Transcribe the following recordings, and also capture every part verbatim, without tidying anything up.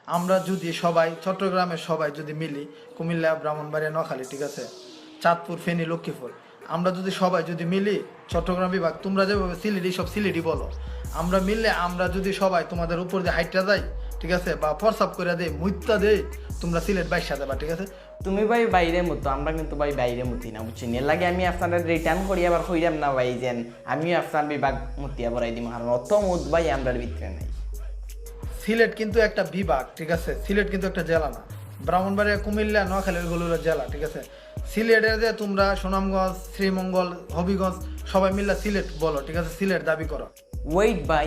আমরা যদি সবাই, চট্টগ্রামের সবাই যদি মিলি, কুমিল্লা, ব্রাহ্মণবাড়িয়া, নোয়াখালী, ঠিক আছে, চাঁদপুর, ফেনী, লক্ষ্মীপুর, আমরা যদি সবাই যদি মিলি, চট্টগ্রাম বিভাগ, তোমরা যেভাবে সিলেটি, সব সিলেটি বলো, আমরা মিললে, আমরা যদি সবাই তোমাদের উপর দিয়ে হাইটটা যাই, ঠিক আছে, বা প্রস্রাব করে দেই, মুইত্তা দেই, তোমরা সিলেট বাইশা দেবা, ঠিক আছে? তুমি ভাই বাইরে মতো, আমরা কিন্তু ভাই বাইরে মতি না, বুঝছেন? এর লাগে আমি আপনারা রিটার্ন করি, আবার কইরাম না ভাই যেন আমিও আপনার বিভাগ মতিয়া বড়াই দিমু, কারণ অত মুত ভাই আমরার ভিতরে নাই। সিলেট কিন্তু একটা বিভাগ, ঠিক আছে? সিলেট কিন্তু একটা জেলা না। ব্রাহ্মণবাড়িয়া, কুমিল্লা, নোয়াখালী, ওইগুলো হলো জেলা, ঠিক আছে? সিলেটের যে তোমরা সুনামগঞ্জ, শ্রীমঙ্গল, হবিগঞ্জ, সবাই মিল্লা সিলেট বলো, ঠিক আছে? সিলেট দাবি করো। ওয়েট ভাই,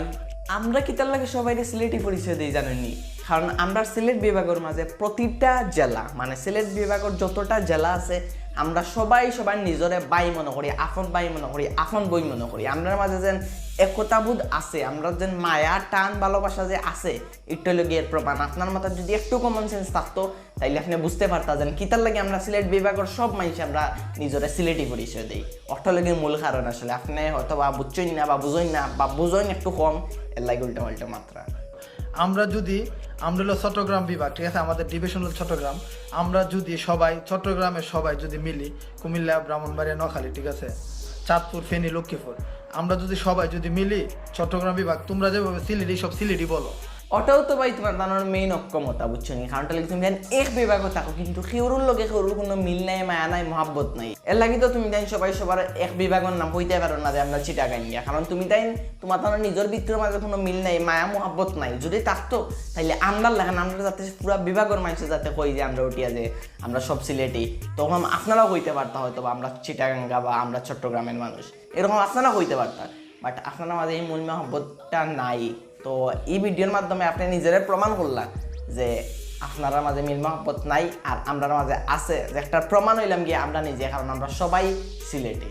আমরা কিতার লাগে সবাইরে সিলেটি পরিচয় দেই জানেননি? কারণ আমরা সিলেট বিভাগের মাঝে প্রতিটা জেলা, মানে সিলেট বিভাগের যতটা জেলা আছে, আমরা সবাই সবার নিজরে ভাই মনে করি, আপন ভাই মনে করি, আপন বই মনে করি। আমরার মাঝে যেন একতাবোধ আছে, আমরা যেন মায়া, টান, ভালোবাসা যে আছে, এটা হইল গিয়ে এর প্রমাণ। আপনার মাথায় যদি একটু কমন সেন্স থাকতো, তাইলে আপনি বুঝতে পারতা যেন কিতার লাগে আমরা সিলেট বিভাগের সব মানুষ আমরা নিজরে সিলেটি পরিচয় দেই। ওটা হইল গিয়ে মূল কারণ। আসলে আপনি হয়তো বা বুঝছেন না বা বুঝেন না বা বুঝেন একটু কম, এর লাগে উল্টা পাল্টা মাত্রা। আমরা যদি, আমরা হলো চট্টগ্রাম বিভাগ, ঠিক আছে? আমাদের ডিভিশন হলো চট্টগ্রাম। আমরা যদি সবাই, চট্টগ্রামের সবাই যদি মিলি, কুমিল্লা, ব্রাহ্মণবাড়িয়া, নোয়াখালী, ঠিক আছে, চাঁদপুর, ফেনী, লক্ষ্মীপুর, আমরা যদি সবাই যদি মিলি, চট্টগ্রাম বিভাগ, তোমরা যেভাবে সিলেটি, সব সিলেটি বলো। ওটাও তো ভাই তোমার তানোর মেইন অক্ষমতা, বুঝছো নি? কারণটা লাগে তুমি দেন এক বিভাগও থাকো, কিন্তু কেউরুর লগে কেউরুর কোনো মিল নাই, মায়া নাই, মহাব্বত নাই। এর লাগি তো তুমি দেন সবাই সবার এক বিভাগের নাম কইতে পারো না যে আমরা চিটাগাঙ্গিয়া, কারণ তুমি তাই তোমার তানোর নিজের ভিতরের মাঝে কোনো মিল নাই, মায়া মহাব্বত নাই। যদি থাকতো, তাইলে আমরার লাখান আমরা যাতে পুরা বিভাগের মানুষে যাতে কই যে আমরা উঠিয়া যে আমরা সব সিলেটি, তখন আপনারাও কইতে পারতা হয়তো বা আমরা চিটাগাঙ্গা বা আমরা চট্টগ্রামের মানুষ, এরকম আপনারা কইতে পারতা। বাট আপনারা মাঝে এই মূল মহব্বতটা নাই। তো এই ভিডিওর মাধ্যমে আপনি নিজেরে প্রমাণ করলা যে আপনারা মাঝে মিল মহব্বত নাই, আর আমরার মাঝে আছে, যে একটা প্রমাণ হইলাম গিয়ে আমরা নিজে, কারণ আমরা সবাই সিলেটি।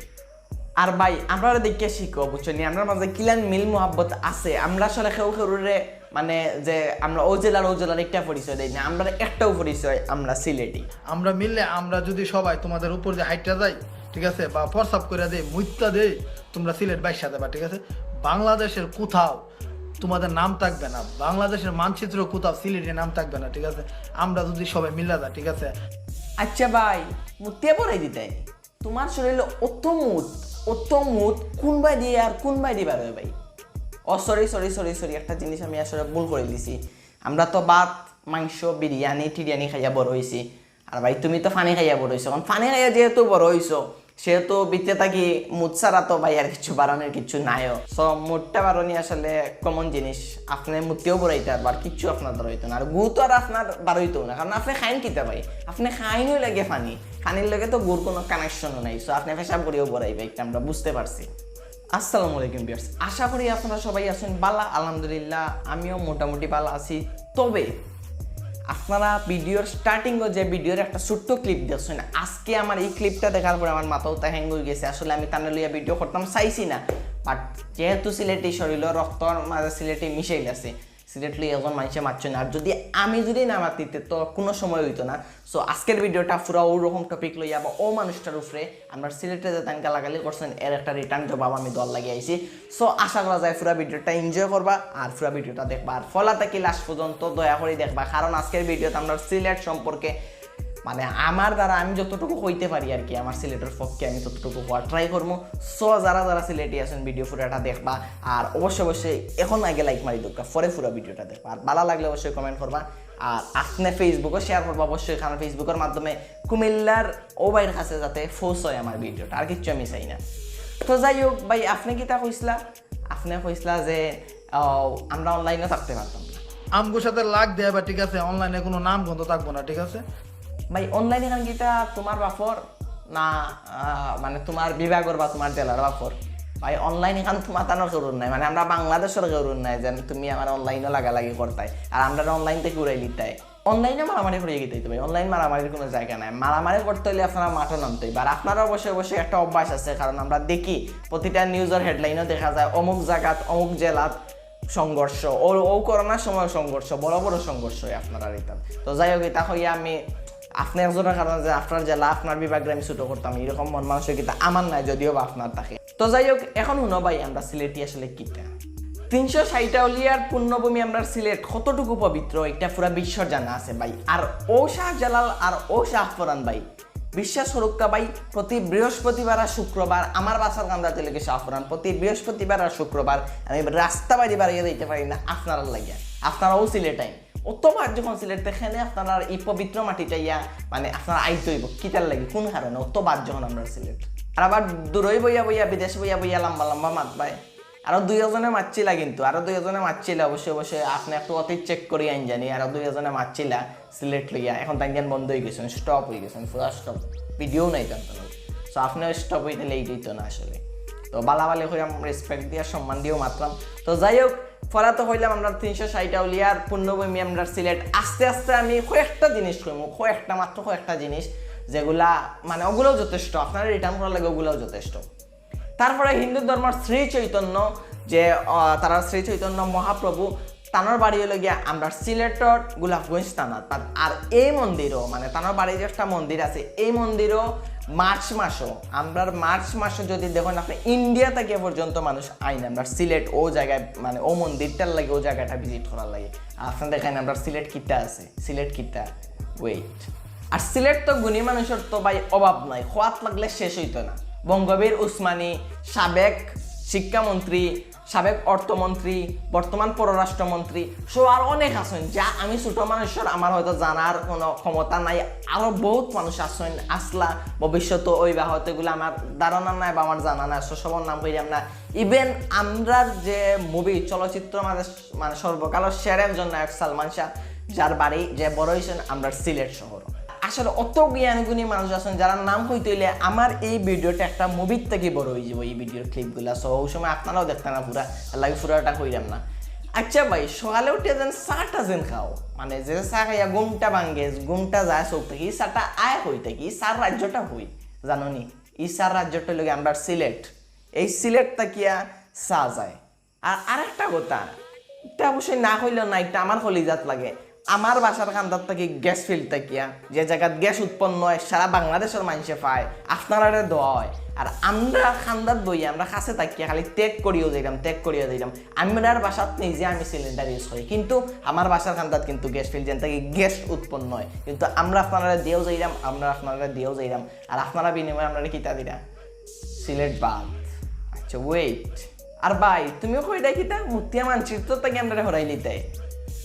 আর ভাই, আমরা দেখিয়া শিখো, বুঝছো নি? আমরার মাঝে কিলান মিল মহব্বত আছে। আমরা আসলে কেউ কেউরে মানে যে আমরা ও জেলার ও জেলার একটা পরিচয় দেই না, আমরা একটাও পরিচয়, আমরা সিলেটি। আমরা মিললে, আমরা যদি সবাই তোমাদের উপর দিয়ে হাইটটা যাই, ঠিক আছে, বা প্রস্রাব করে দেই, মুইত্তা দেই, তোমরা সিলেট বাইশা দেবা, ঠিক আছে? বাংলাদেশের কোথাও তোমাদের নাম থাকবে না, বাংলাদেশের মানচিত্র কোথাও সিলেটের নাম থাকবে না, ঠিক আছে? আমরা যদি সবাই মিল্লা যা, ঠিক আছে? আচ্ছা ভাই, মুতিয়া পড়াই দিতাই, তোমার শরীরে অত মুত, অত মুত কোন বায়দি আর কোন বায়দি বার হয় ভাই? ও সরি সরি সরি সরি, একটা জিনিস আমি আসলে ভুল করে দিছি। আমরা তো ভাত, মাংস, বিরিয়ানি টিরিয়ানি খাইয়া বড় হইছি। আর ভাই, তুমি তো পানি খাইয়া বড় হইছো। এখন পানি খাইয়া যেহেতু বড় হইছো, সেহেতু ভিতরে থাকি মুত ছাড়া তো ভাই আর কিছু বাড়ানোর কিছু নাইও। সো মুতটা বাড়ানি আসলে কমন জিনিস। আপনি মুতিও বড়াইতে পারবার, কিচ্ছু আপনার দ্বারা হইতো না। আর গু তো আর আপনার বারইতো না, কারণ আপনি খাইন কিতা ভাই? আপনি খাইনই লাগে পানি, পানির লগে তো গুর কোনো কানেকশনও নাই। সো আপনি পেশাব করিও বড়াইবে, একটা আমরা বুঝতে পারছি। আসসালামু আলাইকুম ভিউয়ার্স, আশা করি আপনারা সবাই আছেন বালা। আলহামদুলিল্লাহ, আমিও মোটামুটি বালা আছি। তবে আপনারা ভিডিওর স্টার্টিংও যে ভিডিওর একটা ছোট্ট ক্লিপ দেখছেন, আজকে আমার এই ক্লিপটা দেখার পরে আমার মাথাও তা হ্যাং হয়ে গেছে। আসলে আমি তানে লইয়া ভিডিও করতাম চাইছি না, বাট যেহেতু সিলেটি শরীর, রক্তর মাঝে সিলেটি মিশাইল আছে, সিলেট লই একজন মানুষে মাতছে না। আর যদি আমি যদি না মাতিতে তো কোনো সময় হইতো না। সো আজকের ভিডিওটা পুরা ওরকম টপিক লইয়া বা ও মানুষটার উপরে আমরা সিলেটে যে তান গালাগালি করছেন, এর একটা রিটার্ন জবাব আমি দেওয়ার লাগি আইছি। সো আশা করা যায় পুরা ভিডিওটা এনজয় করবা আর পুরা ভিডিওটা দেখবা। আর ফলা থাকি লাস্ট পর্যন্ত দয়া করে দেখবা, কারণ আজকের ভিডিওতে আমরা সিলেট সম্পর্কে মানে আমার দ্বারা আমি যতটুকু কইতে পারি আর কি, আমার সিলেটের পক্ষে আমি ততটুকু করার ট্রাই করবো। সো যারা যারা সিলেটি আছেন, ভিডিও পুরাটা দেখবা। আর অবশ্যই অবশ্যই এখন আগে লাইক মারি দোকা, পরে পুরা ভিডিওটা দেখবা। আর ভালো লাগলে অবশ্যই কমেন্ট করবা। আর আপনি ফেসবুকও শেয়ার করবা অবশ্যই, কারণ ফেসবুকের মাধ্যমে কুমিল্লার ও ভাইর কাছে যাতে পৌঁছয় আমার ভিডিওটা, আর কিচ্ছু আমি চাই না। তো যাই হোক ভাই, আপনি কিতা কইসলা? আপনি কইসলা যে আহ, আমরা অনলাইনে থাকতে পারতাম না। আমগোর সাথে লাগ দেবা, ঠিক আছে? অনলাইনে কোনো নাম গন্ধ থাকবো না, ঠিক আছে? ভাই, অনলাইন এখান কিতা তোমার বাপর না আহ, মানে তোমার বিভাগর বা তোমার জেলার বাপর? ভাই, অনলাইন এখান তোমার তানোর কেউর নাই, মানে আমরা বাংলাদেশের কেউর নাই যেন তুমি আমার অনলাইনও লাগালাগি করতাই আর আমরা অনলাইন থেকে উড়াই লিতাই। অনলাইনে মারামারি করিয়া গিতাই তো ভাই, অনলাইন মারামারির কোনো জায়গা নাই। মারামারি করতে হইলে আপনারা মাঠে নামতে হইবে। আর আপনারা অবশ্যই অবশ্যই একটা অভ্যাস আছে, কারণ আমরা দেখি প্রতিটা নিউজের হেডলাইনও দেখা যায় অমুক জায়গাত অমুক জেলাত সংঘর্ষ, ও ও করোনার সময় সংঘর্ষ, বড় বড় সংঘর্ষ হয় আপনারা দিতাম। তো যাই হোক, এটা হইয়া আমি আপনি একজনের কারণে যে আপনার জেলা আপনার বিভাগরে আমি ছোট করতাম, এরকম মন মানসিকতা আমার নাই, যদিও বা আপনার থাকে। তো যাই হোক, এখন শুনো ভাই, আমরা সিলেটি আসলে কিতা? তিনশো ষাট আউলিয়ার পুণ্যভূমি আমরার সিলেট কতটুকু পবিত্র, এটা পুরা বিশ্বর জানা আছে ভাই। আর ও শাহজালাল আর ও শাহপরান ভাই, বিশ্বাস করউক্কা ভাই, প্রতি বৃহস্পতিবার আর শুক্রবার আমার বাসার কান্দাত অইলো গি শাহপরান, প্রতি বৃহস্পতিবার আর শুক্রবার আমি রাস্তা বায়দি বারইয়া যাইতে পারি না আপনারার লাগিয়া। আপনারাও সিলেট আইন, অত বাদ যখন সিলেট, তে কেনে আপনারার ই পবিত্র মাটিত আইয়া, মানে, আপনারার আইতে অইবো কিতার লাগি, কোন কারণে? অত বাদ যখন আমরার সিলেট। আর আবার দূরই বইয়া বইয়া, বিদেশ বইয়া বইয়া লম্বা লম্বা মাতবায়। আরো দুই একজনে মাতছিলা, কিন্তু আরো দুই একজনে মাতছিলা, অবশ্যই অবশ্যই আপনে একটু অতীত check করি আইন জানি। আরো দুই একজনে মাতছিলা সিলেট লইয়া, এখন তাইন বন্ধ অই গেছইন, stop অই গেছইন, পুরা stop, video নাই তান। So আপনে stop অইতে late অইতো না আসলে। তো বালা বালি কইরাম, respect দিয়া সম্মান দিয়াউ মাতরাম। তো যাই হোক, পয়লা তো কইলাম আমরার তিনশো ষাট আউলিয়ার পুণ্যভূমি আমরার সিলেট। আস্তে আস্তে আমি কয়েকটা জিনিস কইমু, কয়েকটা, মাত্র কয়েকটা জিনিস, যেগুলা, মানে, ওগুলাও যথেষ্ট, আপনারারে return করার লাগি ওগুলাও যথেষ্ট। তারপরে হিন্দু ধর্মর শ্রী চৈতন্য, যে, আহ, তারার শ্রী চৈতন্য মহাপ্রভু, তানর বাড়ি অইলো গিয়া আমরার সিলেটর গোলাপগঞ্জ থানাত। আর, আর এই মন্দিরও, মানে, তানর বাড়ির যে একটা মন্দির আছে, এই মন্দিরও মার্চ মাসও, আমরার মার্চ মাসও যদি দেখইন আপনে, ইন্ডিয়া থাকিয়া পর্যন্ত মানুষ আইন আমরার সিলেট ও জাগায়, মানে, ও মন্দিরটার লাগি, ও জাগাটা visit করার লাগি। আর আপনারে দেখাইন আমরার সিলেট কিতা আছে, সিলেট কিতা। Wait। আর সিলেট তো গুণী মানুষর তো ভাই অভাব নাই, কওয়াত লাগলে শেষ অইতো না। বঙ্গবীর উসমানী, সাবেক শিক্ষামন্ত্রী, সাবেক অর্থমন্ত্রী, বর্তমান পররাষ্ট্রমন্ত্রী, সহ আরো অনেক আছইন, যা আমি ছোট মানুষর, আমার হয়তো জানার কোনো ক্ষমতা নাই। আরো বহুত মানুষ আছইন, আছলা, ভবিষ্যতে অইবা, হয়তো এগুলা আমার ধারণা নাই বা আমার জানা নাই, so সবর নাম কইরাম না। Even আমরার যে movie, চলচ্চিত্র, মানে, মানে, সর্বকালর সেরা একজন নায়ক সালমান শাহ, যার বাড়ি, যে বড় অইছইন আমরার সিলেট শহর। আসলে অত জ্ঞানী গুণী মানুষ আছইন, যারার নাম কইতে অইলে আমার এই video-টা একটা movie-র থাকি বড় অই যাইবো, এই video-র clip-গুলা। So, ওই সময় আপনারাও দেখতা না পুরা, এর লাগি পুরাটা কইরাম না। আচ্ছা ভাই, সকালে উঠিয়া যেন চাটা যেন খাও, মানে, যে চা খাইয়া ঘুমটা ভাঙ্গে, ঘুমটা যায় চউখ থাকি, ই চাটা আয় কই থাকি, ই চার রাজ্যটা কই, জানো নি? ই চার রাজ্যটা অইলো গি আমরার সিলেট। এই সিলেট থাকিয়া চা যায়। আর আরেকটা কথা, ইটা অবশ্যই না কইলেও না, ইটা আমার কলিজাত লাগে। আমার বাসার কান্দাত থাকি gas field থাকিয়া, যে জাগাত gas উৎপন্ন অয়, সারা বাংলাদেশর মানষে পায়, আপনারারে দেওয়া অয়। আর আমরা কান্দাত বইয়া, আমরা কাছে থাকিয়া খালি ত্যাগ করিও যাইরাম, ত্যাগ করিও যাইরাম। আমরার বাসাত নিজে আমি cylinder use করি, কিন্তু আমার বাসার কান্দাত কিন্তু gas field, যেন থাকি gas উৎপন্ন অয়, কিন্তু আমরা আপনারারে দিয়াও যাইরাম, আমরা আপনারারে দিয়াও যাইরাম। আর আপনারা বিনিময়ে আমরারে কিতা দিরা? সিলেট বাদ। আচ্ছা, wait। আর ভাই, তুমিও কইরায় কিতা? মুতিয়া মানচিত্র থাকি আমরারে হরাইলিতায়।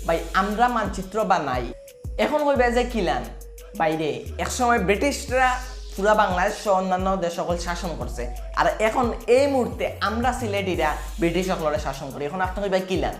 ভাই, আমরা মানচিত্র বানাই। এখন কইবা যে কিলান? ভাইরে, এক সময় ব্রিটিশরা পুরা বাংলাদেশ সহ অন্যান্য দেশ সকল শাসন করছে। আর এখন এই মুহূর্তে আমরা সিলেটিরা ব্রিটিশ সকলরে শাসন করি। এখন আপনে কইবা কিলান?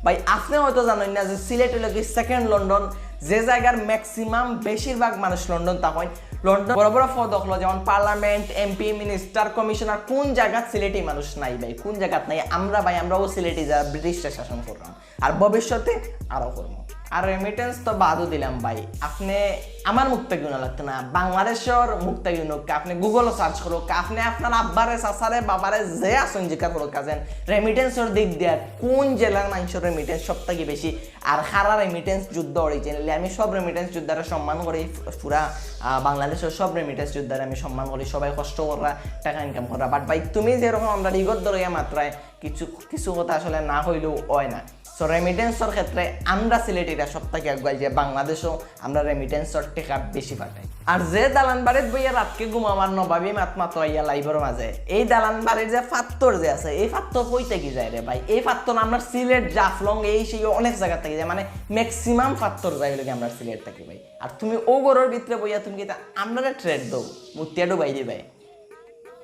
ভাই, আপনে হয়তো জানইন না যে সিলেট অইলো গি second লন্ডন, যে জাগার maximum, বেশিরভাগ মানুষ লন্ডন থাকইন। লন্ডন বড় বড় পদ অকল, যেমন Parliament, M P, minister, commissioner, কোন জাগাত সিলেটি মানুষ নাই ভাই? কোন জাগাত নাই? আমরা ভাই, আমরাও সিলেটি যারা ব্রিটিশরা শাসন করলাম, আর ভবিষ্যতে আরো করবো। আর remittance তো বাদও দিলাম ভাই, আপনে আমার মুখ থাকি হুনা লাগতো না, বাংলাদেশর মুখ থাকি হুনউক্কা, আপনে Google-ও search করউক্কা, আপনে আপনার আব্বারে, চাচারে, বাবারে, যে আছইন জিকার করউক্কা যেন remittance-র দিক দিয়া কোন জেলার মানষর remittance সব থাকি বেশি, আর কারা remittance যোদ্ধা originally। আমি সব remittance যোদ্ধারে সম্মান করি, পুরা, আহ, বাংলাদেশর সব remittance যোদ্ধারে আমি সম্মান করি, সবাই কষ্ট কররা, টাকা income কররা। But ভাই, তুমি যেরকম আমরারে ইগত ধরাইয়া মাতরায়, কিছু, কিছু কথা আসলে না কইলেও অয় না। So, remittance-র ক্ষেত্রে আমরা সিলেটিরা সব থাকি আগুয়াই যে বাংলাদেশও আমরা remittance-র টেকা বেশি পাঠাই। আর যে দালান বাড়িত বইয়া রাতকে ঘুমাও আর নবাবী মাত মাতো আইয়া live-র মাঝে, এই দালান বাড়ির যে ফাত্তর যে আছে, এই ফাত্তর কই থাকি যায় রে ভাই? এই ফাত্তর আমরার সিলেট, জাফলং, এই সেই অনেক জাগা থাকি যায়, মানে maximum ফাত্তর যায় অইলো গি আমরার সিলেট থাকি ভাই। আর তুমি অউ ঘরর ভিতরে বইয়া তুমি কিতা আমরারে threat দেও, মুতিয়া ডুবাই দিবায়।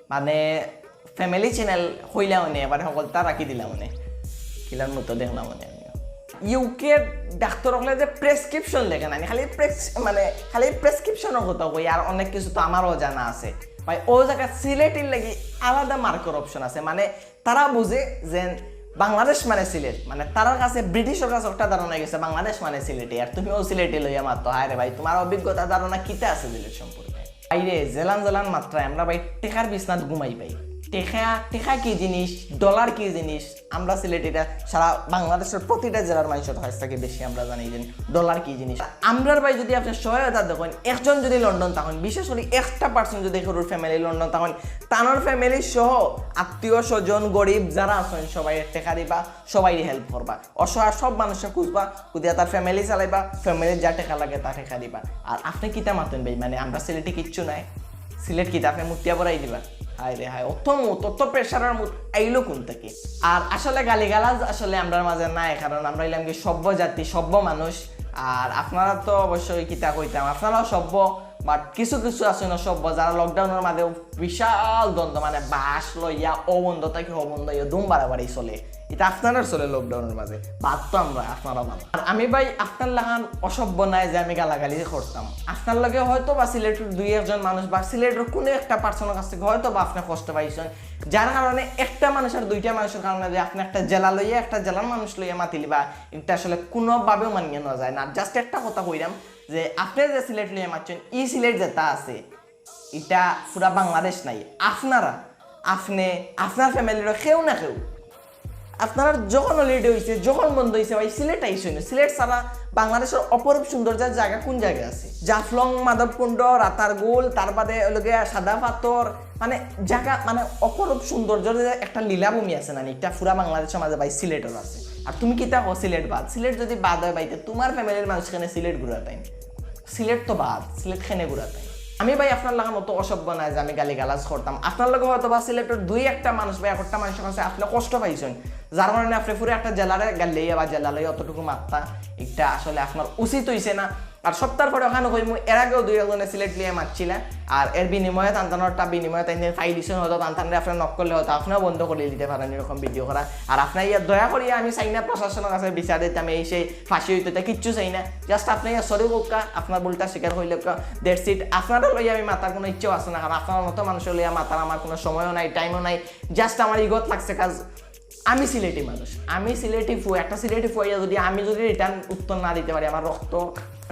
মানে, family channel কইলা মানে, এবারে হকলতা রাখি দিলা মানে। কিলার মতো দেখলাম মানে আমি। UK-র ডাক্তার অকলে যে prescription লেখে না, খালি pres-, মানে, খালি prescription-র কথা কই, আর অনেক কিছু তো আমারও জানা আছে। ভাই, অউ জাগাত সিলেটির লাগি আলাদা mark-র option আছে। মানে, তারা বুঝে যে বাংলাদেশ মানে সিলেট, মানে, তারার কাছে, ব্রিটিশর কাছে একটা ধারণা অই গেছে বাংলাদেশ মানে সিলেটি। আর তুমিও সিলেটি লইয়া মাতো, হায় রে ভাই, তুমার অভিজ্ঞতা, ধারণা কিতা আছে সিলেট সম্পর্কে? ভাইরে, যেলান যেলান মাতরায়, আমরা ভাই টেকার বিছনাত ঘুমাই ভাই। টেকা, টেকা কি জিনিস, ডলার কি জিনিস, আমরা সিলেটিরা সারা বাংলাদেশর প্রতিটা জেলার মানষর কাছ থাকি বেশি আমরা জানি যে ডলার কি জিনিস। আমরার ভাই যুদি আপনে সহায়তা দেখইন, একজন যুদি লন্ডন থাকইন, বিশেষ করি একটা পার্সন যুদি কেউর ফ্যামিলি লন্ডন থাকইন, তানর ফ্যামিলি সহ আত্মীয় স্বজন, গরিব যারা আছইন, সবাইরে টেকা দিবা, সবাইরে হেল্প করবা। অসহায় সব মানষরে খুঁজবা, খুঁজিয়া তার ফ্যামিলি চালাইবা, ফ্যামিলির যা টেকা লাগে তা টেকা দিবা। আর আপনে কিতা মাতইন ভাই, মানে আমরা সিলেটি কিচ্ছু নাই, সিলেট কিতা আপনে মুতিয়া পড়াই দিবা? হায় রে হায়, অত মুত, অত প্রেশারর মুত আইলো কুন থাকি? আর আসলে গালিগালাজ আসলে আমরার মাঝে নাই, কারণ আমরা অইলাম কি সভ্য জাতি, সভ্য মানুষ। আর আপনারা তো অবশ্যই কিতা কইতাম, আপনারাও সভ্য, বাট কিছু কিছু আছইন অসভ্য, যারা লকডাউনর মাঝে বিশাল দ্বন্দ্ব, মানে বাঁশ লইয়া ও বন্ধ থাকি ও বন্ধ অইয়া দুম বাড়াবাড়ি চলে। ইটা আপনারার চলে লকডাউনর মাঝে, বাদ তো আমরা, আপনারা বাদ। আর আমি ভাই আপনার লাখান অসভ্য নায় যে আমি গালাগালি করতাম। আপনার লগে হয়তো বা সিলেটর দুই একজন মানুষ বা সিলেটর কুনু একটা পার্সনর কাছ থাকি হয়তো বা আপনে কষ্ট পাইছইন, যার কারণে একটা মানুষ আর দুইটা মানুষর কারণে যে আপনে একটা জেলা লইয়া, একটা জেলার মানুষ লইয়া মাতিলিবা, ইটা আসলে কুনুভাবেও মানিয়া নেওয়া যায় না। জাস্ট একটা কথা কইরাম যে আপনে যে সিলেট লইয়া মাতছইন, ই সিলেট যেটা আছে, ইটা পুরা বাংলাদেশ নায়। আপনারা, আপনে, আপনার ফ্যামিলির কেউ না কেউ, আপনারার যখন হলিডে অইছে, যখন বন্ধ অইছে, ভাই সিলেট আইছইন। সিলেট ছাড়া বাংলাদেশর অপরূপ সৌন্দর্যর জাগা কুন জাগা আছে? জাফলং, মাধবকুণ্ড, রাতারগুল, তার বাদে অইলো গিয়া সাদা পাথর, মানে জাগা, মানে অপরূপ সৌন্দর্যর যে একটা লীলাভূমি আছে না, ইটা পুরা বাংলাদেশর মাঝে ভাই সিলেটর আছে। আর তুমি কিতা কও সিলেট বাদ? সিলেট যুদি বাদ অয় ভাই, তে তুমার ফ্যামিলির মানুষ কেনে সিলেট ঘুরাইতা? সিলেট তো বাদ, সিলেট কেনে ঘুরাইতা? আমি ভাই আপনার লাখান অত অসভ্য নায় যে আমি গালিগালাজ করতাম। আপনার লগে হয়তো বা সিলেটর দুই একটা মানুষ বা একটা মানুষর কাছে আপনে কষ্ট পাইছইন, যার কারণে আপনে পুরা একটা জেলারে গালিয়া বা জেলা লইয়া অতটুকু মাততা, ইটা আসলে আপনার উচিত অইছে না। আর সপ্তাহর পরে ওখানে কইমু, এর আগেও দুই একজনে সিলেট লইয়া মাতছিলা, আর এর বিনিময়ে তান তানর একটা বিনিময়ে তাইন তাইন পাই দিছইন, হয়তো তান তানরে আপনে নক করলে হয়তো আপনেও বন্ধ করি দিতে পারইন এরকম ভিডিও করা। আর আপনে ইয়া দয়া করিয়া, আমি চাই না প্রশাসনর কাছে বিচার দিতাম, এই সেই ফাঁসি অইতো, ইতা কিচ্ছু চাই না। জাস্ট আপনে ইয়া সরি কউক্কা, আপনার ভুলটা স্বীকার করিলাউক্কা, that's it। আপনারে লইয়া আমি মাতার কুনু ইচ্ছাও আছে না, কারণ আপনার মতো মানুষরে লইয়া মাতার আমার কুনু সময়ও নাই, টাইমও নাই। জাস্ট আমার ইগোত লাগছে কাজ। আমি সিলেটি মানুষ, আমি সিলেটি ফুয়া, একটা সিলেটি ফুয়া অইয়া যুদি আমি যুদি রিটার্ন উত্তর না দিতে পারি, আমার রক্ত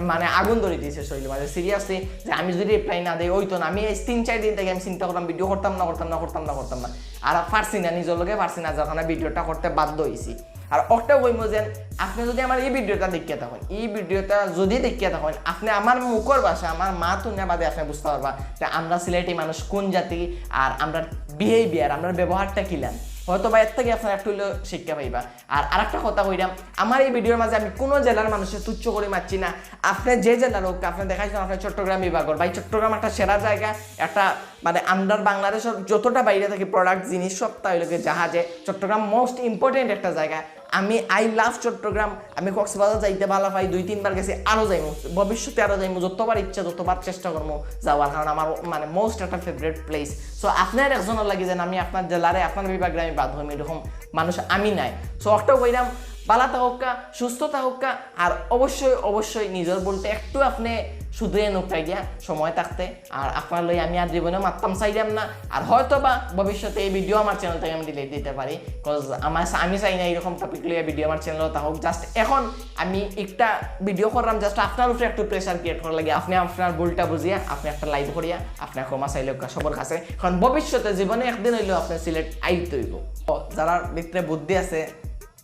মানে আগুন ধরি দিছে শরীরর মাঝে, সিরিয়াসলি। যে আমি যুদি রিপ্লাই না দেই, অইতো না। আমি এই তিন চাইর দিন থাকি আমি চিন্তা করতাম, ভিডিও করতাম না, করতাম না, করতাম না, করতাম না। আর পারছি না, নিজর লগে পারছি না, যার কারণে ভিডিওটা করতে বাধ্য অইছি। আর একটা কইমু যে আপনে যুদি আমার ই ভিডিওটা দেখিয়া থাকইন, ই ভিডিওটা যুদি দেখিয়া থাকইন, আপনে আমার মুখর ভাষা, আমার মাত হুনিয়া বাদে আপনে বুঝতা পারবা যে আমরা সিলেটি মানুষ কুন জাতি, আর আমরার বিহেভিয়ার, আমরার ব্যবহারটা কিলান। হয়তো বা এর থাকি আপনারা একটু অইলেও শিক্ষা পাইবা। আর আরেকটা কথা কইরাম, আমার ই ভিডিওর মাঝে আমি কুনু জেলার মানুষরে তুচ্ছ করি মাতছি না। আপনে যে জেলার অউক, আপনে দেখাইছইন আপনে চট্টগ্রাম বিভাগর, ভাই চট্টগ্রাম একটা সেরা জাগা, একটা মানে আমরার বাংলাদেশর যতটা বাইরে থাকি প্রোডাক্ট জিনিস সবটা অইলো গিয়া জাহাজে। চট্টগ্রাম মোস্ট ইম্পর্টেন্ট একটা জাগা। আমি, I love চট্টগ্রাম। আমি কক্সবাজার যাইতে ভালা পাই, দুই তিনবার গেছি, আরো যাইমু, ভবিষ্যতে আরো যাইমু, যতবার ইচ্ছা ততবার চেষ্টা করমু যাওয়ার, কারণ আমার মানে মোস্ট একটা ফেভারিট প্লেস। সো আপনার একজনর লাগি যেন আমি আপনার জেলারে, আপনার বিভাগরে আমি বাদ অইমু, এরকম মানুষ আমি নায়। সো একটা কইরাম, ভালা থাকউক্কা, সুস্থ থাকউক্কা, আর অবশ্যই অবশ্যই নিজর ভুলটা একটু আপনে শুধরে নেউক্কা গিয়া সময় থাকতে। আর আপনার লই আমি আর জীবনে মাততাম চাইরাম না। আর হয়তো বা ভবিষ্যতে এই ভিডিও আমার চ্যানেল থাকি আমি ডিলিট দিতে পারি, কজ আমার, আমি চাই না এরকম টপিক লইয়া ভিডিও আমার চ্যানেলো থাকউক। জাস্ট এখন আমি একটা ভিডিও করলাম জাস্ট আপনার উপরে একটু প্রেশার ক্রিয়েট করার লাগি, আপনে আপনার ভুলটা বুঝিয়া আপনে একটা লাইভ করিয়া আপনে ক্ষমা চাইলাউক্কা সবর কাছে। কারণ ভবিষ্যতে জীবনে একদিন অইলেও আপনে সিলেট আইতে অইবো। তো যারার ভিতরে বুদ্ধি আছে,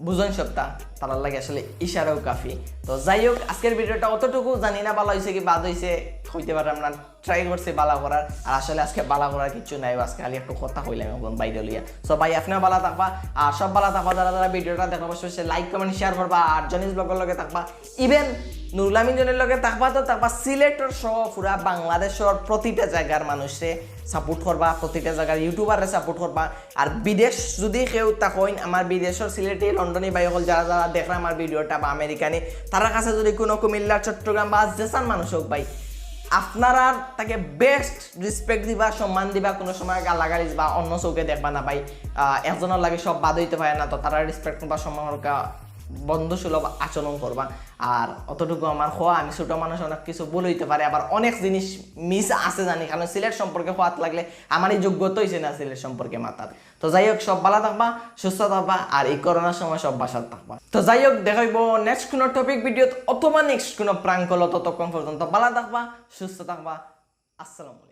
বুঝইন সবটা, তারার লাগি আসলে ইশারাও কাফি। তো যাই হোক, আজকের ভিডিওটা অতটুকু, জানি না ভালা অইছে কি বাদ অইছে, কইতে পাররাম না। ট্রাই করছি ভালা করার, আর আসলে আজকে ভালা করার কিচ্ছু নাই, আজকে খালি একটু কথা কইলাম এখন বাইরে লইয়া। সো ভাই, আপনেও ভালা থাকবা, আর সব ভালা থাকবা, যারা যারা ভিডিওটা দেখবা অবশ্যই লাইক, কমেন্ট, শেয়ার করবা, আর জনিস ব্লগর লগে থাকবা, ইভেন নুরুল আমিন জনির লগে থাকবা তো থাকবা, সিলেটর সহ পুরা বাংলাদেশর প্রতিটা জাগার মানুষরে সাপোর্ট করবা, প্রতিটা জাগার ইউটিউবাররে সাপোর্ট করবা। আর বিদেশ যুদি কেউ থাকইন, আমার বিদেশর সিলেটি, লন্ডনি ভাই অকল যারা যারা দেখরা আমার ভিডিওটা বা আমেরিকানি, তারার কাছে যুদি কুনু কুমিল্লা, চট্টগ্রাম বা যেসান মানুষ অউক ভাই, আপনারার তাকে বেস্ট রেসপেক্ট দিবা, সম্মান দিবা, কুনু সময় গালাগালিজ বা অন্য চউখে দেখবা না ভাই। আহ, একজনর লাগি সব বাদ অইতে পারে না, তো তারার রেসপেক্ট বা সম্মান করবা, বন্ধু সুলভ আচরণ করবা। আর অতটুকু আমার কওয়া, আমি ছোট মানুষ, অনেক কিছু ভুল অইতে পারে, আবার অনেক জিনিস মিস আছে জানি, কারণ সিলেট সম্পর্কে কওয়াত লাগলে আমার ই যোগ্যতা অইছে না সিলেট সম্পর্কে মাতার। তো যাই হোক, সব ভালা থাকবা, সুস্থ থাকবা, আর ই করোনার সময় সব বাসাত থাকবা। তো যাই হোক, দেখা অইবো নেক্সট কুনু টপিক ভিডিওত অথবা নেক্সট কুনু প্রাঙ্ক কলো। ততক্ষণ পর্যন্ত ভালা থাকবা, সুস্থ থাকবা। আসসালামু আলাইকুম।